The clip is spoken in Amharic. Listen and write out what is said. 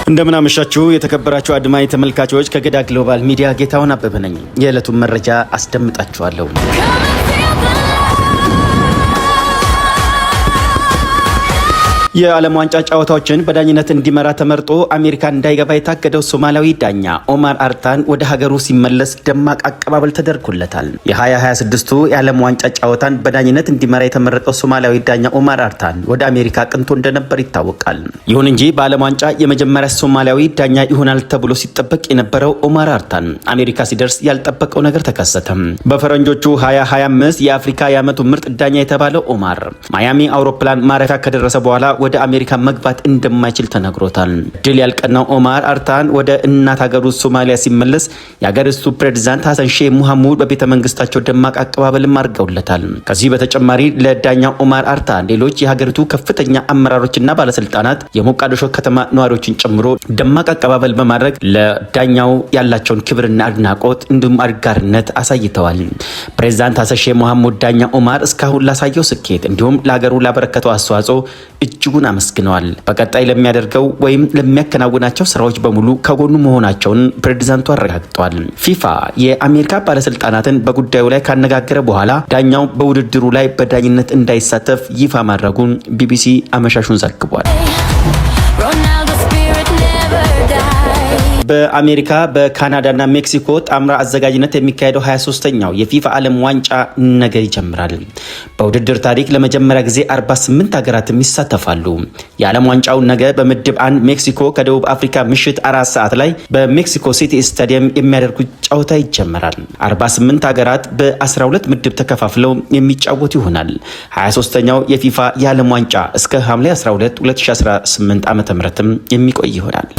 እንደምን አመሻችሁ የተከበራችሁ አድማጭ ተመልካቾች፣ ከገዳ ግሎባል ሚዲያ ጌታሁን አበበ ነኝ። የዕለቱን መረጃ አስደምጣችኋለሁ። Come and feel the የዓለም ዋንጫ ጨዋታዎችን በዳኝነት እንዲመራ ተመርጦ አሜሪካ እንዳይገባ የታገደው ሶማሊያዊ ዳኛ ኦማር አርታን ወደ ሀገሩ ሲመለስ ደማቅ አቀባበል ተደርጎለታል። የ2026ቱ የዓለም ዋንጫ ጨዋታን በዳኝነት እንዲመራ የተመረጠው ሶማሊያዊ ዳኛ ኦማር አርታን ወደ አሜሪካ አቅንቶ እንደነበር ይታወቃል። ይሁን እንጂ በዓለም ዋንጫ የመጀመሪያ ሶማሊያዊ ዳኛ ይሆናል ተብሎ ሲጠበቅ የነበረው ኦማር አርታን አሜሪካ ሲደርስ ያልጠበቀው ነገር ተከሰተም። በፈረንጆቹ 2025 የአፍሪካ የዓመቱ ምርጥ ዳኛ የተባለው ኦማር ማያሚ አውሮፕላን ማረፊያ ከደረሰ በኋላ ወደ አሜሪካ መግባት እንደማይችል ተነግሮታል። ድል ያልቀናው ኦማር አርታን ወደ እናት ሀገሩ ሶማሊያ ሲመለስ የሀገሪቱ ፕሬዚዳንት ሀሰን ሼህ ሙሐሙድ በቤተ መንግስታቸው ደማቅ አቀባበልም አድርገውለታል። ከዚህ በተጨማሪ ለዳኛው ኦማር አርታን ሌሎች የሀገሪቱ ከፍተኛ አመራሮችና ባለስልጣናት የሞቃዲሾ ከተማ ነዋሪዎችን ጨምሮ ደማቅ አቀባበል በማድረግ ለዳኛው ያላቸውን ክብርና አድናቆት እንዲሁም አጋርነት አሳይተዋል። ፕሬዚዳንት ሀሰን ሼህ ሙሐሙድ ዳኛ ኦማር እስካሁን ላሳየው ስኬት እንዲሁም ለሀገሩ ላበረከተው አስተዋጽኦ እጅጉን አመስግነዋል። በቀጣይ ለሚያደርገው ወይም ለሚያከናውናቸው ስራዎች በሙሉ ከጎኑ መሆናቸውን ፕሬዚዳንቱ አረጋግጠዋል። ፊፋ የአሜሪካ ባለስልጣናትን በጉዳዩ ላይ ካነጋገረ በኋላ ዳኛው በውድድሩ ላይ በዳኝነት እንዳይሳተፍ ይፋ ማድረጉን ቢቢሲ አመሻሹን ዘግቧል። Ronaldo spirit never dies. በአሜሪካ፣ በካናዳና ሜክሲኮ ጣምራ አዘጋጅነት የሚካሄደው 23ኛው የፊፋ ዓለም ዋንጫ ነገ ይጀምራል። በውድድር ታሪክ ለመጀመሪያ ጊዜ 48 ሀገራትም ይሳተፋሉ። የዓለም ዋንጫው ነገ በምድብ አንድ ሜክሲኮ ከደቡብ አፍሪካ ምሽት 4 ሰዓት ላይ በሜክሲኮ ሲቲ ስታዲየም የሚያደርጉት ጨዋታ ይጀመራል። 48 ሀገራት በ12 ምድብ ተከፋፍለው የሚጫወቱ ይሆናል። 23ኛው የፊፋ የዓለም ዋንጫ እስከ ሐምሌ 12 2018 ዓ.ም የሚቆይ ይሆናል።